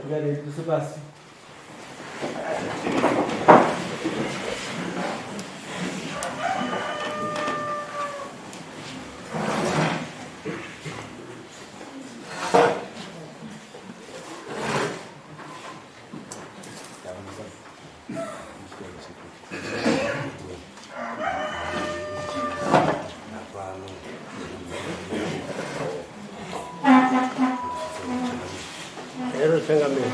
Tikare tose pasi. Ero changamire.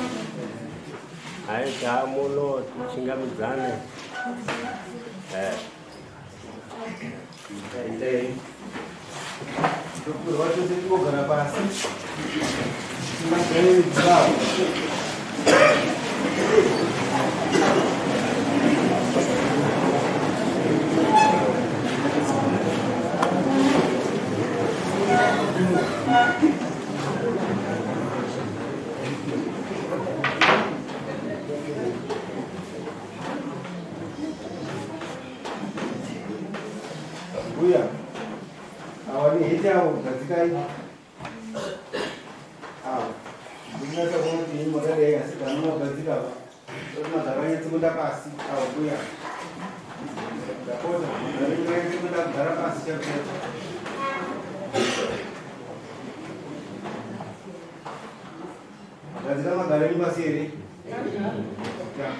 Hai tamuno tichingamidzane. Eh. Endei. Tokurwa tose tingogara pasi. Tingagare dzavo. Mbuya, awa neheti awo gadzikai. Awa, ndinatsa kuona kuti ini makadai asi kana magadzika apa. Magara nyatsokuenda pasi awa mbuya. Ndapota, magara nyatsokuenda kugara pasi chaiko. Gadzika magara enyu pasi here? Yeah.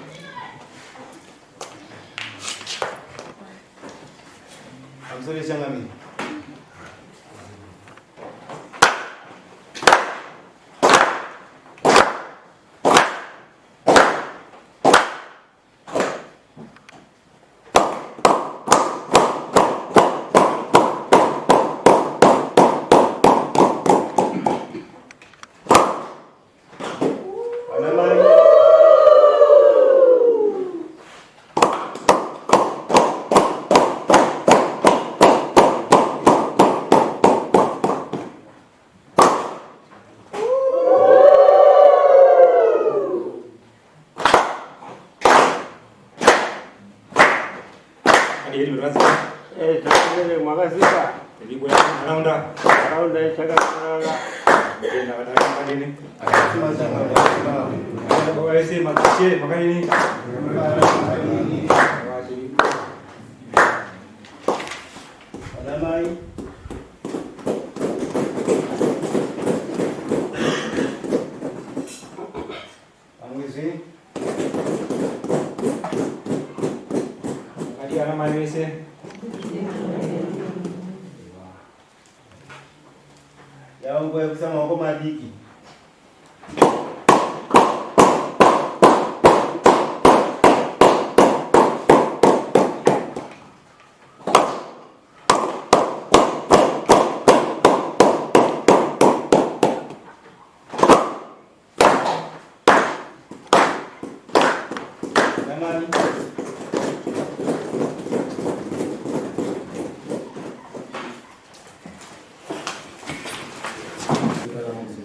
Pamusoro yechangamire. Vana mai. Eh, changamire mwakasika. Nharaunda. Nharaunda ichakanaka. Vese madzishe makadini? Vana mai. Pamwezve. Makadii ana mai vese? Yava nguva yekuisa maoko madiki. Namani.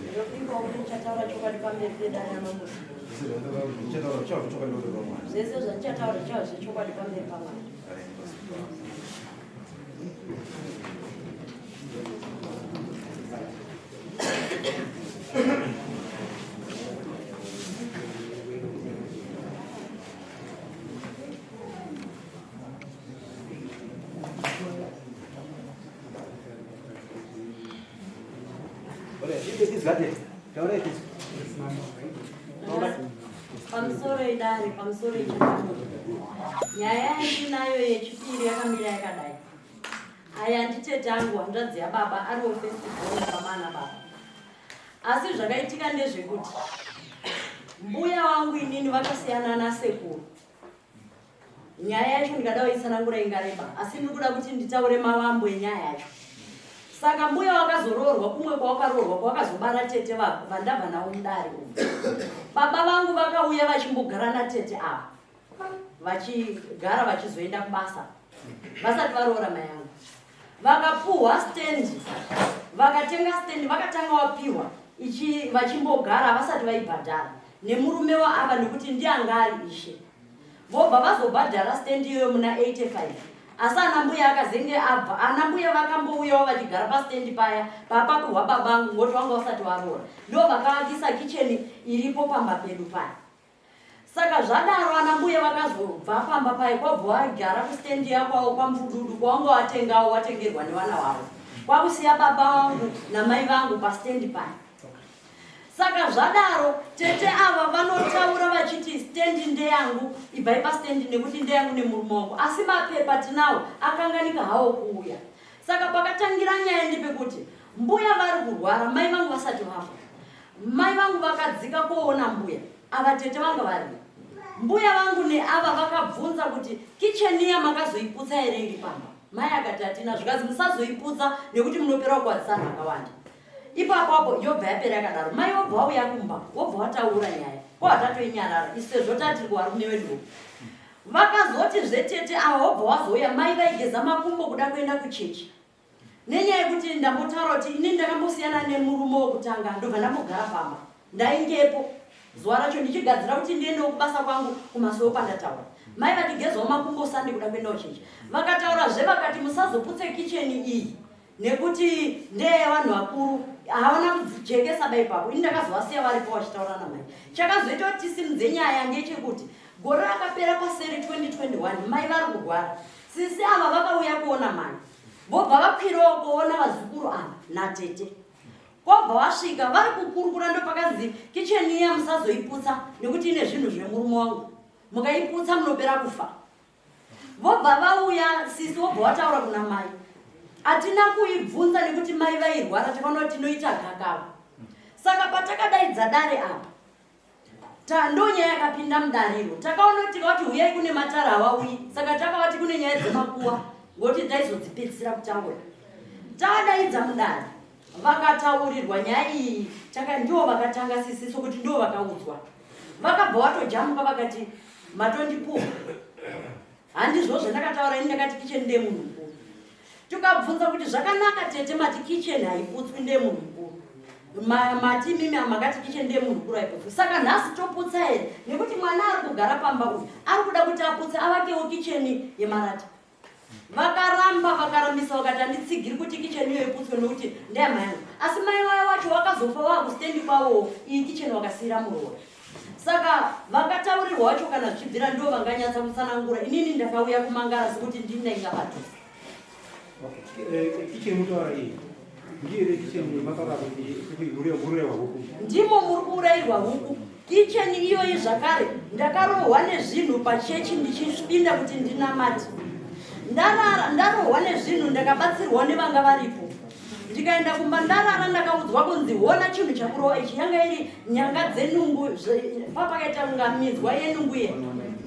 Ndinopinga kuti ndichataura chokwadi pamberi pedare ramambo. Zvese zvandichataura zvichava zvechokwadi pamberi paMwari. Pamusoro idare, pamusoro ichipiri. Nyaya yandinayo yechipiri yakamira yakadai. Aya nditete angu hanzvadzi yababa ariwo first born pamana baba. Asi zvakaitika ndezvekuti mbuya wangu inini vakasiyana nasekuru. Nyaya yacho ndikada kuitsanangura ingareba asi ndiri kuda kuti nditaure mavambo enyaya yacho. Saka mbuya wakazoroorwa kumwe kwawakaroorwa kwawakazobara tete vako vandabva navo mudare umu. Baba vangu vakauya vachimbogara natete ava vachigara vachizoenda kubasa vasati varoora mai angu vakapuhwa stand vakatenga stand vakatanga wapiwa ichi vachimbogara vasati vaibhadhara nemurume waava nekuti ndianga ari ishe vobva vazobhadhara stand iyoyo muna 85 Asi ana mbuya akazenge abva, ana mbuya vakambouyawo vachigara pastendi paya papapuhwa baba angu ngoti vanga vasati varoora, ndo vakavakisa kicheni iripo pamba pedu paya. Saka zvadaro ana mbuya vakazobva pamba paye kwabva vagara kustendi yakwavo kwaMbududu kwavanga watengawo watengerwa nevana vavo, kwakusiya baba vangu namai vangu pastendi paya. Saka zvadaro tete ava vanotaura vachiti stendi ndeyangu, ibvai pastendi nekuti ndeyangu nemurume wangu, asi mapepa tinawo akanganika hawo kuuya. Saka pakatangira nyaya ndepekuti mbuya vari kurwara, mai vangu vasati vafa. Mai vangu vakadzika koona mbuya ava, tete vanga variyo. Mbuya vangu neava vakabvunza kuti kicheni iya makazoiputsa here iri pamba? Mai akati hatina, zvikanzi musazoiputsa nekuti munopera kukwadzisa anhu akawanda. Ipapo apo yobva yapera yakadaro. Mai wobva wauya kumba, wobva wataura nyaya. Ko hatatoinyarara isu sezvo tatiri kuvarume vedu. Vakazoti zvetete ava wobva wazouya, mai vaigeza makumbo kuda kuenda kuchechi. Nenyaya yekuti ndambotaura kuti ini ndakambosiyana nemurume wokutanga ndobva ndambogara pamba. Ndaingepo zuva racho ndichigadzira kuti ndiendewo kubasa kwangu kumasowe kwandataura. Mai vatigezawo makumbo sande kuda kuendawo chechi. Vakataurazve vakati musazoputse kicheni iyi nekuti ndeye vanhu vakuru, havana kujekesa ba ipapo. Ini ndakazovasiya varipo vachitaura namai. Chakazoita kuti tisimudze nyaya ngechekuti gore rakapera paseri 2021 mai vari kurwara, sisi ava vakauya kuona mai, vobva vakwirawo kuona vazukuru ava natete. Kwobva vasvika vari kukurukura, ndopakanzi kicheni iya musazoiputsa nekuti ine zvinhu zvemurume wangu, mukaiputsa munopera kufa. Vobva vauya sisi vobva vataura kuna mai, hatina kuibvunza nekuti mai vairwara, takaona kuti tinoita gakava. Saka patakadaidza dare apa ndo nyaya yakapinda mudariro, takaona kuti tikavati huyai kune matare havauyi, saka takavati kune nyaya dzemakuwa ngokuti taizodzipedzisira kutaura. Tadaidza mudare vakataurirwa nyaya iyi, ndivo vakatanga sisi sokuti ndivo vakaudzwa, vakabva vatojamuka vakati matondipuwa handizvo zvandakataura ini, ndakati kicheni ndemunhu mukuru. Tikabvunza kuti zvakanaka tete, mati kicheni haiputswi ndemunhu mukuru, mati imimi makati kicheni ndemunhu mukuru haiputswi, saka nhasi toputsa here? Nekuti mwana ari kugara pamba uyu ari kuda kuti aputse avakewo kicheni yemarata. Vakaramba, vakarambisa, vakati handitsigiri kuti kicheni iyo iputswe nekuti ndeyamai angu. Asi mai vaya wacho wakazofa waakustendi kwavowo, iyi kicheni wakasiyira muroora. Saka vakataurirwa wacho kana zvichibvira ndo vanganyatsa kutsanangura. Inini ndakauya kumangara sekuti ndini ndainga padhuze. Kicheni mutaura iyi ndiyo kicheni mataura kuti mururaiwa huku? Ndimo muri kuurayirwa huku kicheni iyoyi. Zvakare ndakarohwa nezvinhu pachechi ndichipinda kuti ndinamate, ndarara ndarohwa nezvinhu, ndakabatsirwa nevanga varipo. Ndikaenda kumba ndarara, ndakaudzwa kunzi hona chinhu chakurova ichi, yanga iri nyanga dzenungu, papakaita kunga minzwa yenungu ye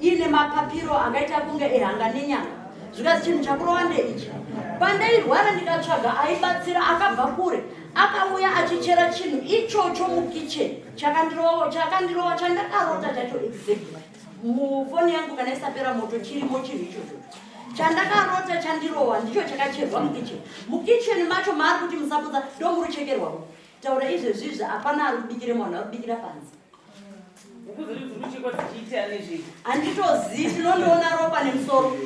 iine mapapiro angaita kunge ehanga nenyanga, zvikanzi chinhu chakurova ndeichi. Pandairwara ndikatsvaga aibatsira akabva kure, akauya achichera chinhu ichocho mukicheni chakandirova, chakandirova chandakarota chacho exactly. Mufoni yangu kana isapera moto chirimo chinhu ichocho chandakarota chandirowa, ndicho chakacherwa mukicheni. Mukicheni macho maari kuti musaputsa ndo muri chekerwa. Taura izvezvizvi hapana ari kubikire, munhu ari kubikira panze. Huku dzedu dziri kuchekwa dzichiita nezvei? Handitozivi, tinondoona ropa nemusoro.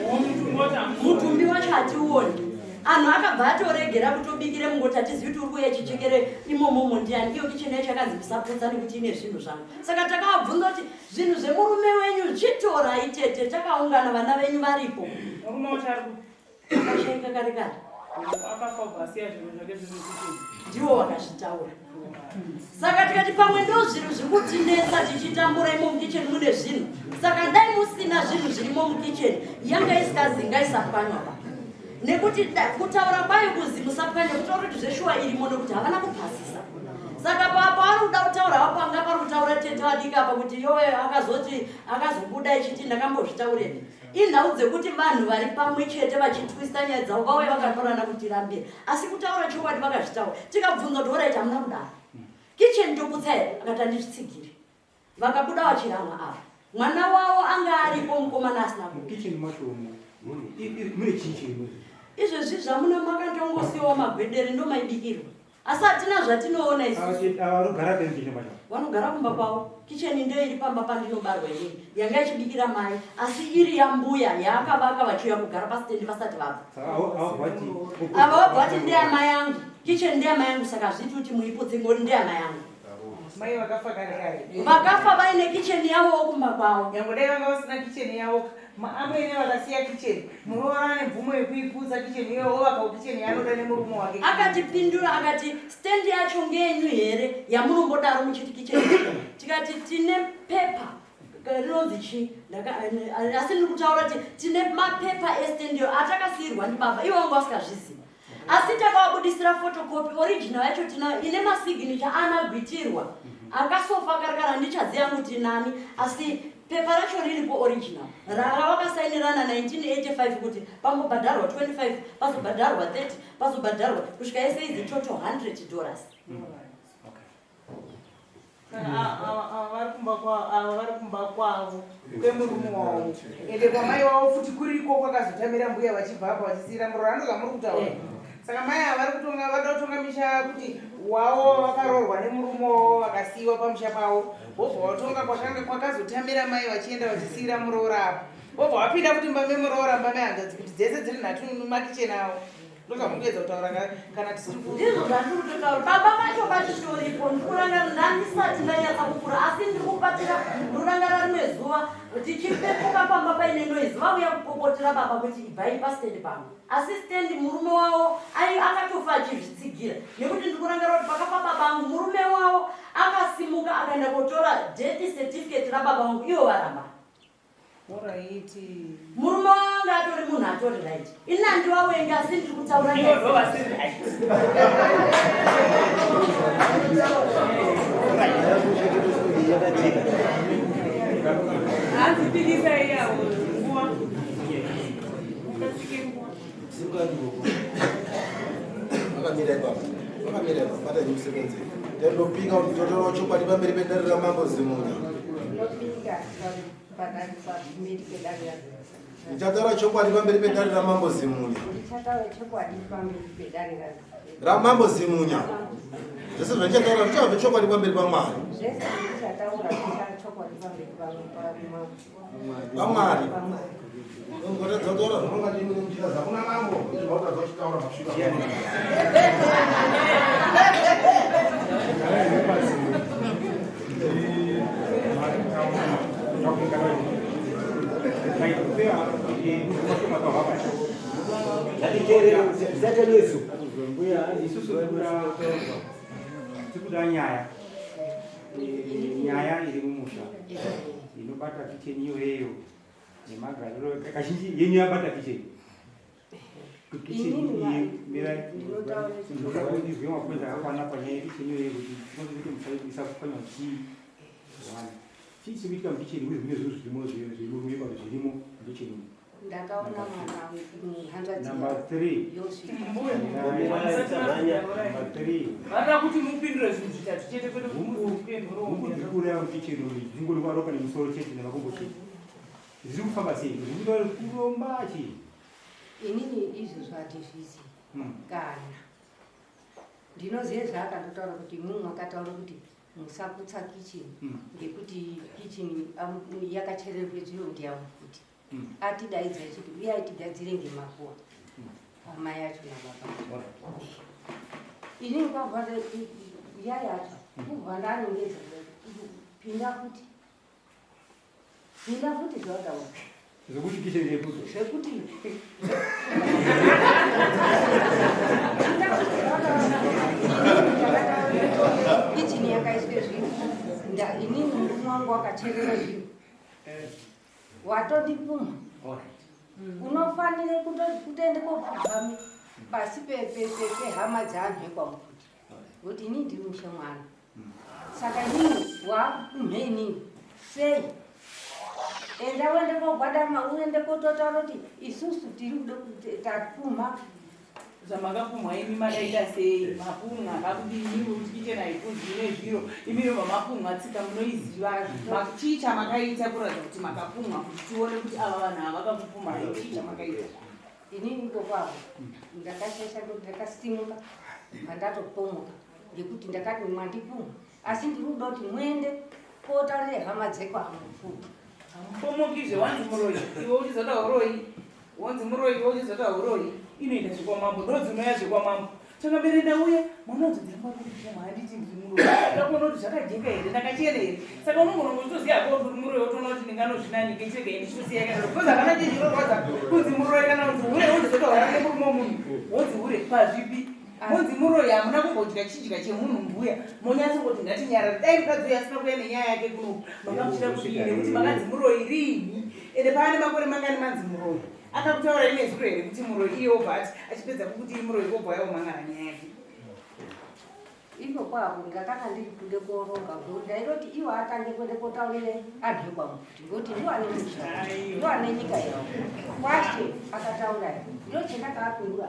Mutumbi wacho hamusi. Mutumbi wacho hatiuoni. Anhu akabva atoregera kutobikire mungoti hatizivi kuti uri kuuya chichekere imomomo ndiani. Iyo kicheni yacho yakanzi musaputsa nekuti ine zvinhu zvangu. Saka takavabvunza kuti zvinhu zvemurume wenyu chitorai tete, takaungana vana venyu varipo. Murume wacho ari kupi? Akashaika kare kare. Akafa ubva asiya zvinhu zvake zviri mukicheni? Ndiwo wakazvitaura. Saka tikati pamwe ndo zvinhu zviri kutinetsa tichitambura, imo mukicheni mune zvinhu. Saka dai musina zvinhu zvirimo mukicheni yanga isikazi ngaisapwanywa pa nekuti kutaura kwayo kuzi musapwanya kutaura kuti zveshuwa irimo nekuti havana kupasisa. Saka paari kuda kutaura panga pari kutaura tete vadiki apa kuti yowe akazoti akazobuda ichiti ndakambozvitaurepi. Inhau dzekuti vanhu vari pamwe chete vachitwista nyaya dzavo, vauya vakatorana kutirambira, asi kutaura chokwadi vakazvitaura. Tikabvunza kuti alright, hamuna kudaro, kicheni toputsa here? Akati handizvitsigiri. Vakabuda vachiramwa ava, mwana wavo anga aripo mukomana asina ku Mukicheni macho umo mune chii chirimo? Izvezvi zvamuna makatongosiyiwa magwedere, ndo maibikirwa. Asi hatina zvatinoona isusu. Ava vanogara pembi pacho. Vanogara kumba kwavo. Kicheni ndiyo iri pamba pandinobarwa inini. Yanga ichibikira mai asi iri yambuya yaakavaka vachiuya kugara pasitendi vasati vabva. Saka avo vati Ava vabva vati ndeyamai yangu. Kicheni ndeyamai yangu saka hazviiti kuti muiputse ngori ndeyamai yangu. Mai vakafa kare kare. Vakafa vaine kicheni yavowo kumba kwavo. Nyangwe dai vanga vasina kicheni yavo, amwene vakasiya kicheni, muroora ane mvumo yekuiputsa kicheni iyoyo ovakawo kicheni yaanoda nemurume wake. Akatipindura akati stand yacho ngeyenyu here yamunombodaro muchiti kicheni? Tikati tine pepa rinonzi chii, asi ndiri kutaura kuti tine mapepa estand iyo atakasiirwa ndibaba, ivo vanga vasikazviziva. Asi takavabudisira photocopy original yacho tinayo ine masignature anagwitirwa akasofa karakara, handichaziva kuti nani, asi pepa racho riripo original ravakasainirana 1985 kuti pambobhadharwa 25, pazobhadharwa 30, pazobhadharwa kusvika yese idzi total $100. Ava vari kumba kwavo kwemurume wavo, ende kwamai wavo futi kuriko kwakazotamira mbuya vachibva apa vachisiyira muroora, ndo zvamuri kutaura. Saka mai ava vari kutonga, vada kutonga misha kuti wavo vakaroorwa nemurume wavo vakasiyiwa pamusha pavo, vobva vatonga kwakanga kwakazotamira mai vachienda vachisiyira muroora apa, vobva vapinda futi mumba memuroora, mumba mehanzvadzi, kuti dzese dziri nhatu makicheni avo. Ndozvamukuedza kutaura kana tisiri ku Ndizvo zvandiri kutotaura. Baba vacho vachitoripo. Ndikurangara ndandisati ndanyatsa kukura, asi ndiri kubatira ndorangara rimwe zuva tichipepuka pamba paine noise, vauya kupopotera baba kuti ibvai pastendi pangu. Asi stendi murume wavo akatofa achizvitsigira, nekuti ndikurangara kuti pakafa baba angu murume wavo akasimuka akaenda kotora death certificate rababa vangu, ivo varamba. Murume wanga atori munhu atori right, ini handivawengi, asi ndiri kutaura Ivo ndo vasiri right. Hanzi pikisa iyawo nguva. Ukasike nguva. Vakamira ipapo, vakamira ipapo, bata nemusebenzeri. Tandopika kuti totaura chokwadi pamberi pedare raMambo Zimunya. Ndichataura chokwadi pamberi pedare raMambo Zimunya. Ndichataura chokwadi pamberi pedare raMambo Zimunya. Zvese zvandichataura zvichava zvechokwadi pamberi paMwari. Zvese zvandichataura zvichava chokwadi pamberi paMwari. Ungotadza kutaura zvinonga njira dzakuna mambo, izvo vautadza kuchitaura masvika. Isusu tikuda nyaya nyaya iri mumusha inobata kicheni iyoyeyo nemagariro kazhinji yenyu yabata kicheni. Kicheni iyi, mirai, ndoda kuti ndizwe mapoints akakwana panyaya yekicheni iyoyeyo, kuti kuti isakupfanywa chii, one, chii chiri kuitika mukicheni, uye zvimwe zvinhu zvirimo zvemurume zvirimo mukicheni. Ndakaona mwana hanzvadzi Number three. yosvika. Number three. Vanoda kuti mupindure zvinhu zvitatu chete, kwete kuti mupe Huku dziri kuuraya mukicheni dzingori ropa nemusoro chete nemakumbo chete, zviri kufamba sei? Zviri kuita kuromba chii? Inini izvozvo handizvizi kana ndinoziva zvaakandotaura kuti mumwe akataura kuti musaputsa kicheni ngekuti kicheni yakachererwe zviro ndiyamufuti. Atidaidza achiti uyai tigadzire ngemakuwa amai acho nababa. Inini kwabva yayacho kubva ndanongedza pinda futi, pinda futi zvawataura. Zvekuti kicheni yekuzo Zvekuti pinda futi zvawataura, kicheni yakaiswe zvinhu, inini murume wangu wakacherera zvinhu, watondipumha. Unofanire kutoenda kopfugama pasi pehama dzeanhu ekwamukuti, kuti inini ndiri mushe mwana, saka inini wakupumhe inini sei? Enda uende kogwadama, uende kototaura kuti isusu tiri kuda kuti tapumha. Zvamakapumhwa imi makaita sei? Mapumwa kakudini kuti kicheni haipunzwi nezviro? Imiro vamapumwa tsika munoiziva. Chii chamakaita kuratidza kuti makapumwa, kuti tione kuti ava vanhu ava vakakupumhai? Chii chamakaita? Inini ikokwavo ndakashasha, ndakasimuka. Pandatopomoka ngekuti ndakati mwandipumha asi ndiri kuda kuti muende kotaurire hama dzekwamufuki. Hamupomokizve wanzi muroyi iwe uchizoda uroyi wonzi muroyi iwe uchizoda uroyi inoenda zvekwamambo ndodzinouya zvekwamambo changamire ndauya mwana udzodzangu handiti ndiri muroyi ndakuona kuti zvakajeka here ndakachena here saka unogona kuchitoziva hako kuti uri muroyi wotoona kuti ndinganozvinanike chirega ndichitosiya yakadaro because hapana chinhu chinorwadza kunzi muroyi kana kunzi hure wonzi zotohura nemurume womunhu wonzi hure pazvipi monzi muroyi hamuna kumbodya chidya chemunhu mbuya monyatsongoti ngatinyarare dai mukadzi uyu asina kuuya nenyaya yake kunoku makamuchida kudii nekuti makanzi muroyi riini ende paane makore mangani manzi muroyi akakutaura ine zuro here kuti muroyi iye obva ati achipedza kukuti muroyi obva yaomangana nyaya yake Ipo kwapo ndakanga ndiri kude koronga ngekuti ndaidoti iwo atange kuende kotaurire anhu ekwamukuti ngekuti ndiwo ane musha ndiwo ane nyika yawo kwashe akataura ndo chendakaapindura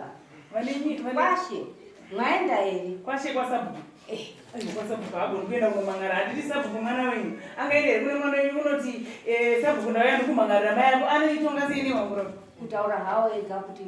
kwashe mwaenda here kwashe kwasabhuku aiwa kwasabhuku haagoni kuenda kunomangara handiti sabhuku mwana wenyu angaenda here kune mwana wenyu unoti sabhuku ndauya ndikumhangarira mai ako anoitonga sei nehwanguro Kutaura hawo ega kuti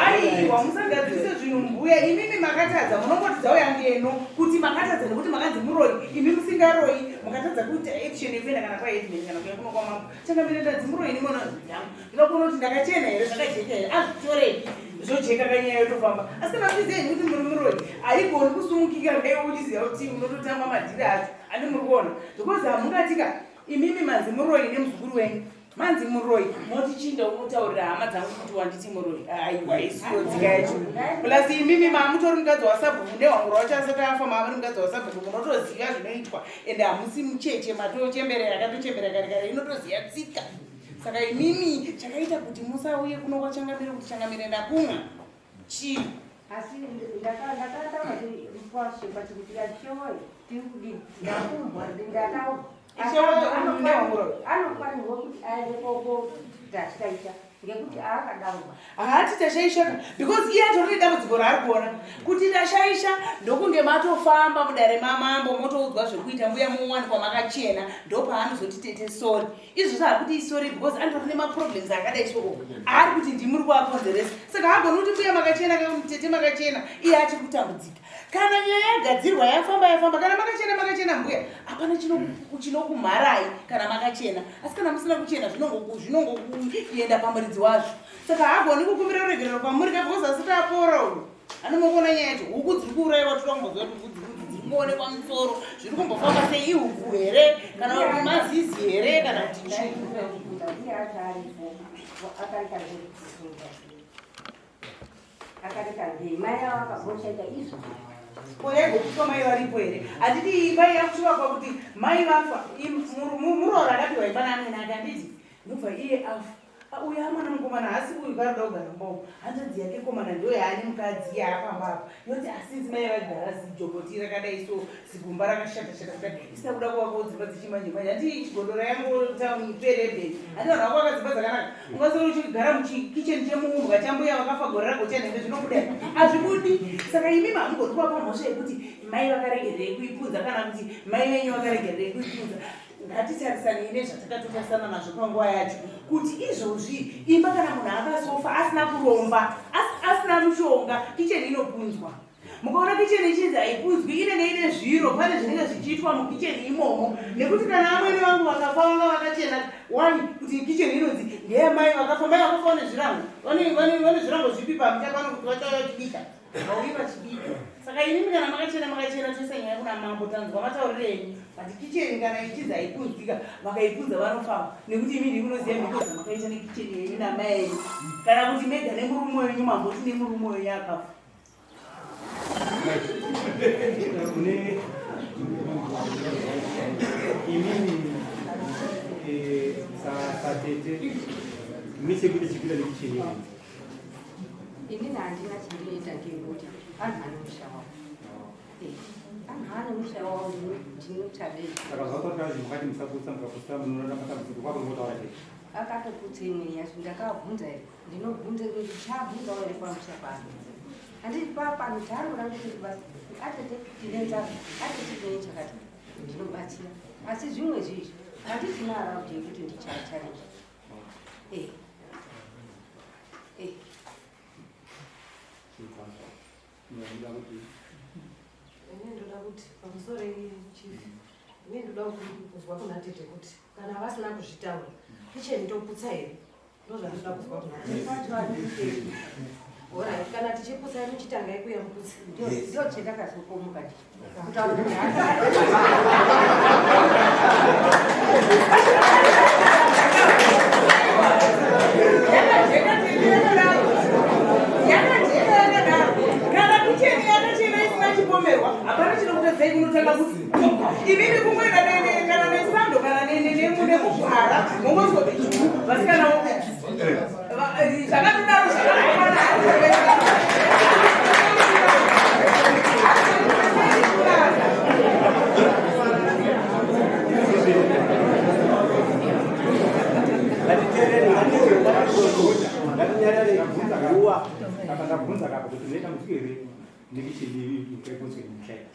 Aiwa musagadzirise zvinhu mbuya imimi makatadza munongoti dzauya ngeno kuti makatadza nekuti makanzi muroyi imi musingaroyi mukatadza kuita action yekuenda kana kwaheadman kana kuya kuno kwamambo changamire ndadzi muroyi nimona zvangu ndoda kuona kuti ndakachena here zvakajeka here azvitoreki zvojeka kanyaya yotofamba asi kana muchiziva henyu kuti muri muroyi haigoni kusumukika ngaiwe uchiziva kuti unototamba madhiri acho andi muri kuona because hamungatika imimi manzi muroyi nemuzukuru wenyu manzi muroyi moti chinda unotaurira hama dzangu kuti wanditi muroyi aiwa isiyodzika yacho plus imimi maamutori mukadzi wasabhuku nehwangura wacho asati afa maamuri mukadzi wasabhuku munotoziva zvinoitwa ende hamusi mucheche matochemberera akatochemberera kare kare inotoziva tsika saka imimi chakaita kuti musauye kuno kwachangamire kuti changamire ndakumwa chii Asi ndakataura kwashe pati kuti ashowe tiri kudini ndakumbwa ndataura anofanirwa kuti aende kotashaisha ngekuti aakadaurwa Haati tashaishaka because iye atori nedambudziko raari kuona kuti tashaisha ndokunge matofamba mudare mamambo motoudzwa zvekuita mbuya mowanikwa makachena ndopaanozoti tete sorry izvozvo hari kuti isorry because anotori nemaproblems akadai so aari kuti ndimuri kuakonzeresa saka haagoni kuti mbuya makachena kana kuti tete makachena iye achiri kutambudzika kana nyaya yagadzirwa yafamba yafamba kana makachena makachena mbuya hapana chinokumharai kana makachena asi kana musina kuchena zvinongokuenda pamuridzi wazvo saka haagoni kukumbira ruregerero kwamuri ka because asati apora uyu anomokuona nyaya yacho huku dziri kuurayiwa toda kumboziva kuti huku dziri kungoonekwa musoro zviri kumbofamba sei ihuku here kana kuti mazizi here kana kuti chii Iye acho aripo akareka ngei mai avo akaboshaita izvo Koyaigokufa mai varipo here handiti imba yakuchivakwa kuti mai vafa muroora akapiwa imba naamwene ake handiti ndobva iye afa uyu amwana mukomana haasi uyu karikuda kugara mumba hanzvadzi yake komana ndo yaane mukadzi yaapamba apa yoti asinzi mai vagara zijoboti rakadai so zigumba rakashata shata kudai isina kuda kuvakawo dzimba dzechimanje manje handiti chigodora yangu town perebheni handi vanhu vako vakadzimba dzakanaka ungasoro uchigara muchikicheni chemuumbwa chambuya vakafa gore ragochanhembe zvinobuda hazvibudi saka imimi hamugoni kuvapa mhosva yekuti mai vakaregererei kuipunza kana kuti mai venyu vakaregererei kuipunza ngatitarisanei nezvatakatotarisana nazvo panguva yacho kuti izvozvi imba kana munhu akasofa asina kuromba asina mushonga kicheni inopunzwa mukaona kicheni ichinzi haipunzwi inenge ine zviro pane zvinenge zvichiitwa mukicheni imomo nekuti kana amwene vangu vakafa vanga vakachena wani kuti kicheni inonzi ndeyamai vakafa mai vakafa vane zvirango vane zvirango zvipi pamusha pano kuti vachauya vachibika vauyi vachibika saka inimi kana makachena makachena toisa nyaya kuna mambo tanzwa matauriro enyu but kicheni kana ichinzi haipunzwika vakaipunza vanofamba nekuti imini munoziva mhiko dzamakaita nekicheni yenyu namai enyu kana kuti mega nemurume wenyu mamboti nemurume wenyu akafa Kune imimi satete mune chekuita nekicheni yenyu Inini handina chandinoita ngekuti anhu ane musha wavo anhu ane musha wavo ndinotarei Saka zvataura mukati musaputsa mukaputsa munoona matambudziko kwako ngotaura chete Akatoputsa imwe yacho ndakabvunza here ndinobvunza kuti chabvunzawo here pamusha pano handiti papano chaanoda ndekuti basi atete tine nzara atete tine chakati ndinobatsira asi zvimwe zvizvi handisina allowed yekuti ndichachariji eh. Ndoda kuti Ini ndoda kuti pamusoro chief, ini ndoda kuzwa kuna tete kuti kana vasina kuzvitaura, kicheni toputsa here? Ndozvandinoda kuzwa kuna tete. Alright, kana tichiputsa muchitangai kuya muputse. Ndio chendakazokomuka ndicho kutaura kuti Yakajeka tete yakadaro. Yakajeka yakadaro. Kana kicheni yakachena isina chipomerwa, hapana chinokutadzai kunotanga kuti imimi kumwenda kana nesando kana nemugwara mongozoti chu vasikana zvakatodaro zvakakwana. Ngatiteerere, ngatinyarare nguva. Apa ndabvunza kapa kuti mune dambudziko here nekicheni ikaiponzwe nemusha iyi?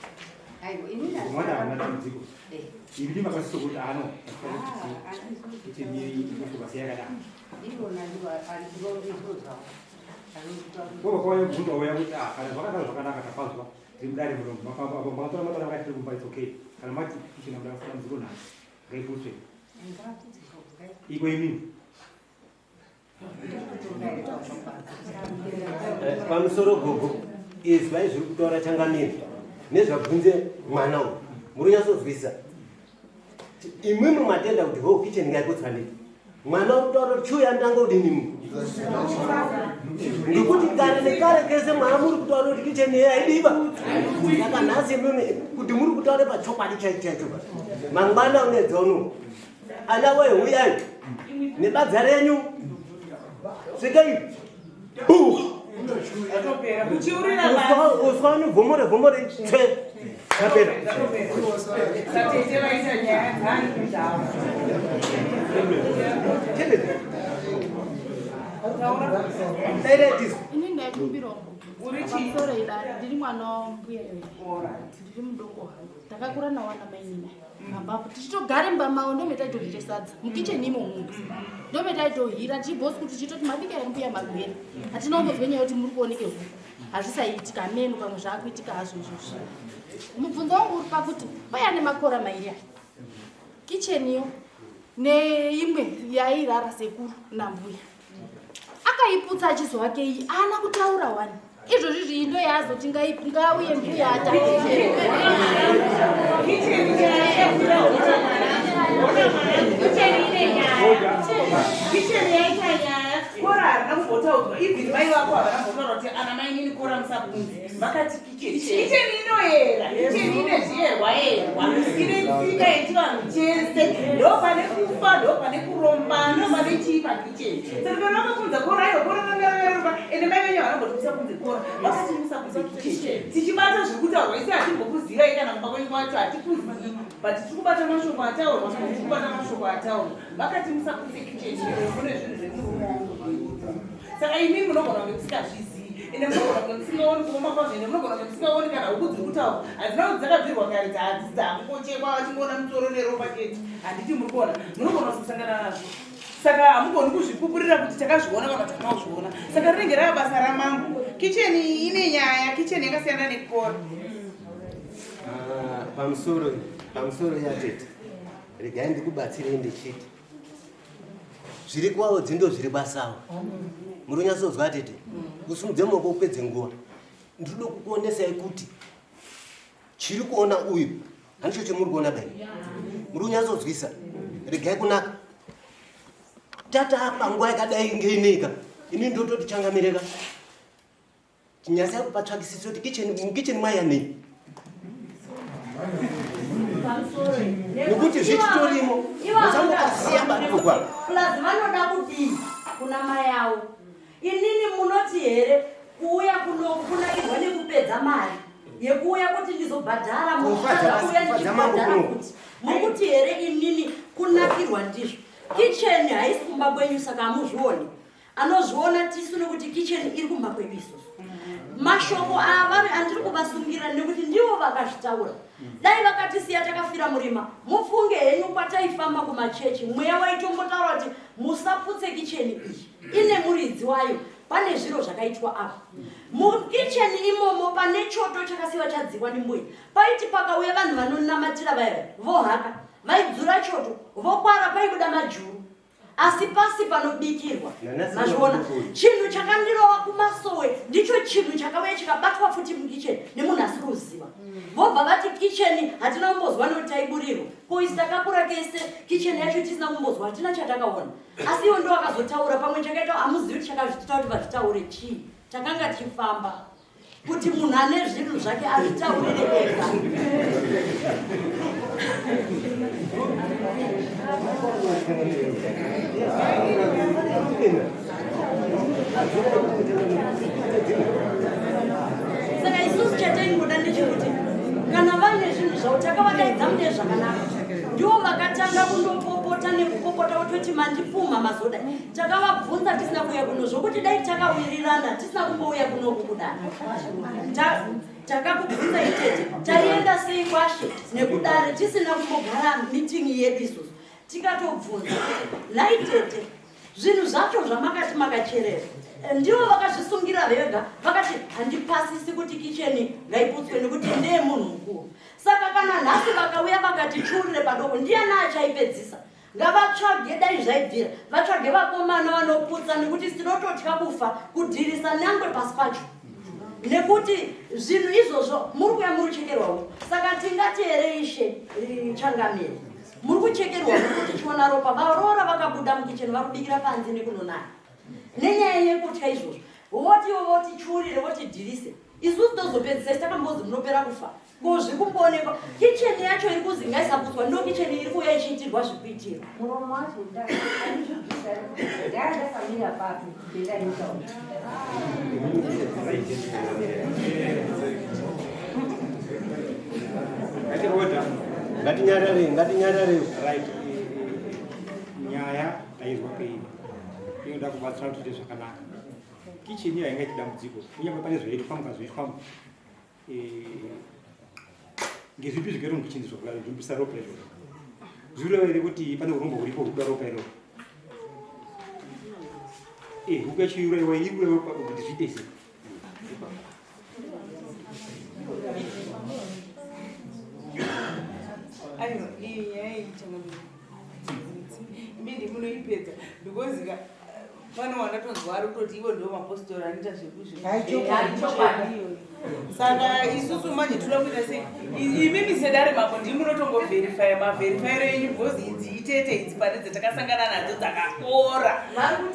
Aiwa, ini Mwana haana dambudziko. Imi makasisa kuti ano Ah, kicheni inotoka sei yakadaro. Ivona ndivo izvo zvavo. Kwa kwauya kubvunza wauya kuti ah, kana zvakadaro zvakanaka, tapanzwa tiri mudare muno, makatora matara makati tiri kumba, it's okay. Kana mati kicheni hamuna dambudziko nayo, ngaiputswe. Iko imini. Pamusoro gogo, izwai zviri kutaura changamire nezvabvunze mwana uyu, muri kunyatsonzwisisa. Imwimwi matenda kuti ho kitchen ngaiputswa ndii? Mwana uri kutaura kuti chiuya ndanga udini mu ngekuti kare nekare kese mwana muri kutaura kuti kitchen iyi haidiba. Saka nhasi imwimwi kuti muri kutaura pachokwadi chaicho chaicho, mangwana unedza uno ana wee, huyai nebadza renyu, svikai. Zvatopera. Kuchiurira. Uswa univhomore vhomore tsve, tapera. Satete vaita nyaya dzani dzavo. Dairetis. Ini ndaikumbirawo. Uri chii? Pamusoro idare, ndiri mwana wambuya yoyo, ndiri mudoko hangu. Takakura nawana mainina pambapo, tichitogara mumba mavo. Ndometaitohire sadza mukicheni imomo, ndometaitohira tichibhosi kuti tichitoti mabika embuya magwere. Hatina kumbozwa nyaya yekuti muri kuoneke huku, hazvisaiitika. Meno pamwe zvaakuitika hazvo izvozvi. Mubvunzo wangu uri pakuti paya nemakora mairi aya, kicheniyo neimwe yairara sekuru nambuya, akaiputsa achizovake iyi, haana kutaura wani. Izvozvi zviyi ndo yaazoti ngauye mbuya ata. Kicheni yaita, kicheni yaita nyaya. Kora harina kumbotaudzwa. Even mai vako havana kumbotaura kuti ana mainini kora musakunzi. Vakati kicheni, kicheni inoyera, kicheni ine zviyerwa yerwa, ine tsika yechivanhu chese. Ndo pane kufa, ndo pane kuromba, ndo pane chii pakicheni. Saka kana vakakunza kora, aiwa, kora ranga ende mai venyu havana kumboti musakunze kora, vakati musakunze kicheni. Tichibata zviri kutaurwa isi, hatimbokuzivai kana kumba kwenyu kwacho hatikuzii, but tiri kubata mashoko ataurwa. Tiri kubata mashoko ataurwa. Vakati musakunze kicheni, kune zvinhu zvemurume wangu. Saka imi munogona kunge musingazvizii, ende munogona kunge musingaoni kuoma kwazvo, ende munogona kunge musingaoni kana huku dziri kutaurwa hadzina kuti dzakabvirwa kare, dzakungochekwa vachingoona musoro neropa chete. Handiti muri kuona? Munogona kuzosangana nazvo, saka hamugoni kuzvipupurira kuti takazviona kana kuti hatina kuzviona. Saka rinenge rava basa ramambo. Kicheni ine nyaya, kicheni yakasiyana nekora. Ah, pamusoro, pamusoro yatete, regai ndikubatsirei ndichiti zviri kwawo dzindo zviri basawo. Muri kunyatsonzwa tete? Kusimudze maoko kupedze nguva. Ndinoda kukuonesai kuti chiri kuona uyu handicho chemuri kuona bai. Muri kunyatsonzwisa? Regai kunaka tata apa nguva yakadai ngeineika. Ini ndototi changamireka tinyasa kupatsvakisisa kuti kitchen, mukicheni mwayanei, nekuti zvichitorimo musangokasiya baripo kwaro. Plus vanoda kudii kuna mai avo? Inini munoti here kuuya kunoku kunakirwa nekupedza mari yekuuya kuti ndizobhadhara? Kufadza Kuuya kufadza mambo ndichibhadhara kunoku. kuti mukuti here inini kunakirwa ndizvo? Kicheni haisi kumba kwenyu, saka hamuzvioni. Anozviona tisu, nekuti kicheni iri kumba kwedu isusu. Mashoko ava andiri kuvasungira nekuti ndivo vakazvitaura. Dai vakatisiya takafira murima. Mufunge henyu, kwataifamba kumachechi, mweya waitombotaura kuti musaputse kicheni iyi, ine muridzi wayo. Pane zviro zvakaitwa apa. Mukicheni imomo pane choto chakasiiwa chadzikwa nembuya. Paiti pakauya vanhu vanonamatira vaya vohaka, vaidzura choto, vokwara paibuda majuru. Asi pasi panobikirwa. Mazviona? Chinhu chakandirova kumasowe ndicho chinhu chakauya chikabatwa futi mukicheni nemunhu asiri kuziva. Vobva vati kicheni hatina kumbozwa nekuti taiburirwa. Ko isu takakura kese kicheni yacho tisina kumbozwa hatina chatakaona. Asi iwo ndo akazotaura pamwe chakaita hamuzivi kuti chakazvitita kuti vazvitaure chii. Takanga tichifamba kuti munhu ane zvinhu zvake azvitaurire ega. Saka isusu chataingoda ndechekuti kana vaine zvinhu zvavo takavadaidza mune zvakanaka ndivo vakatanga kundopopota nekupopota vototi mandipumha mazoda takavabvunza tisina kuuya kuno zvokuti dai takawirirana tisina kumbouya kunoku kudai takakubvunza itete taienda sei kwashe nekudare tisina kumbogara meeting yedu isusu tikatobvunza kuti nhai tete zvinhu zvacho zvamakati makacherera ndivo vakazvisungira vega vakati handipasisi kuti kicheni ngaiputswe nekuti ndeye munhu mukuru saka kana nhasi vakauya vakati chiurire padoko ndiyani achaipedzisa ngavatsvage dai zvaibvira vatsvage vakomana vanoputsa nekuti tinototya kufa kudhirisa nyangwe pasi pacho nekuti zvinhu izvozvo muri kuya muri kuchekerwa huku saka tingati here ishe changamire muri kuchekerwa huku tichiona ropa varoora vakabuda mukicheni vari kubikira panze nekunonaya nenyaya yekutya izvozvo votiwo votichiurire votidhirise isusu tozopedzisa isi takambozi munopera kufa ko zviri kumboonekwa kicheni yacho iri kuzi ngaisaputswa ndo kicheni iri kuuya ichiitirwa zvikuitirwa muromo wacho ndandizvibvisa ndakamira papi ndindaitaura Ngatinyarare, ngatinyarare. Right. Nyaya taizwa pei inoda kubatsira kuti tiite zvakanaka. Kitchen iyo haingaiti dambudziko kunyange pane zvaitwa mukazoitwamo ngezvipi zvigero mukicheni zvobvisa ropa izvozvo zvireva here kuti pane urombo huripo hukuda ropa iroro huku yacho iuraiwa iri kuuraiwa kuti zviite sei aiwa iyi nyaya iyi changamire imi ndimunoipedza because ka pane wandatonzwa ari kutoti ivo ndivo mapostori anoita zvekuzvi saka isusu manje toda kuita sei imimi sedare mambo ndii munotongovherifaya mavherifayiro enyu because idzi itete idzi pane dzatakasangana nadzo dzakakora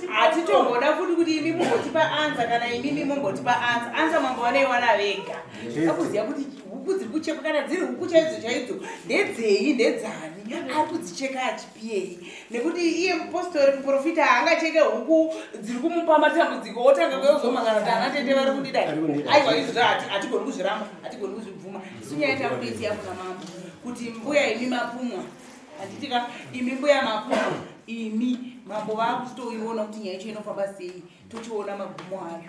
hatitomboda futi kuti imi mumbotipa ansa kana imimi mumbotipa ansa ansa mambo vanoiwana vega akuziva kuti huku dziri kuchekwa kana dziri huku chaidzo chaidzo ndedzei ndedzani ari kudzicheka achipiyei nekuti iye mupostori muprofita haangacheke huku dziri kumupa matambudziko otanga kuyozomangana kuti ana tete vari kundidai aiwa izvozvo hatigoni kuzviramba hatigoni kuzvibvuma isu nyaya takutoisiya kuna mambo kuti mbuya imi mapumwa handiti ka imi mbuya mapumwa imi mambo vakutoiona kuti nyaya yacho inofamba sei tochiona magumo ayo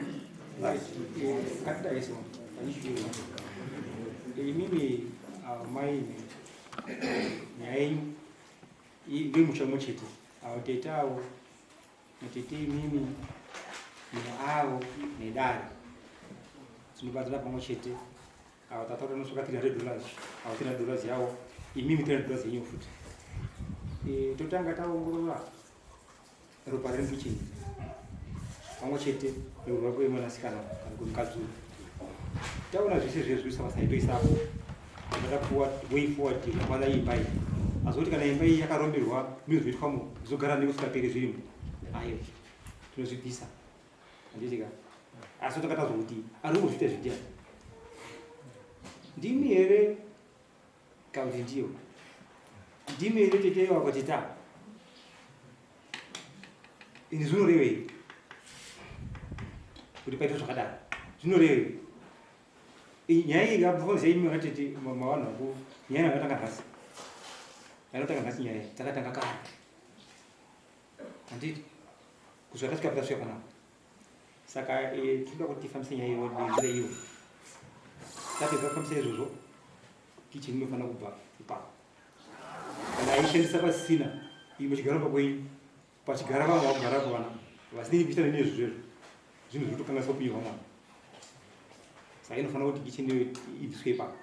imimi mai nyaya yenyu ndemusha mumwe chete avo tete avo natete imimi neavo nedare tinobatsira pamwe chete avo tata vanosvika 300 dollars avo 300 dollars yavo imimi 300 dollars yenyu futi totanga taongorora ropa riri mukicheni pamwe chete nerurwa kwemwanasikana kana kwemukadzi uyu taona zvese zviye zviri sabasa itoisapo vatapuwa way forward yekukwana imba iyi asi kuti kana imba iyi yakaromberwa mizvoitwamo zvogara nekusingaperi zvirimo ayo tinozvibvisa handiti ka asi takatazwa kuti ari kuzviita zvidiani ndimi here kana kuti ndiyo ndimi here tete wako teta ini zvinorevei kuti paitwa zvakadaro zvinorevei nyaya iyi ngabvunze imi vakatete mavanhu vako nyaya yakatanga nhasi yakatanga nhasi nyaya iyi takatanga kare handiti kusvika tasvika patasvika panapa saka tinoda kuti tifambise nyaya iyo nenzira iyo tapedza kufambisa izvozvo kitchen inofanira kubva ipapo kana aishandisa pasina imi muchigara pamba kwenyu pachigara vamwe vakugara pavana vasinei kuita neni izvozvo izvo. Zvinhu zviri kutokanganisa upenyu hwamwana. Saka inofanira kuti kicheni iyoyo ibviswe ipapo.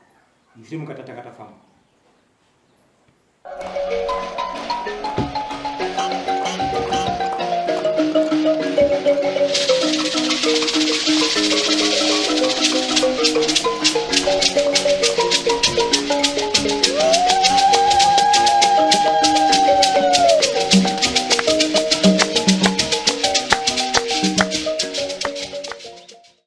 Mushure mukati tanga tafamba.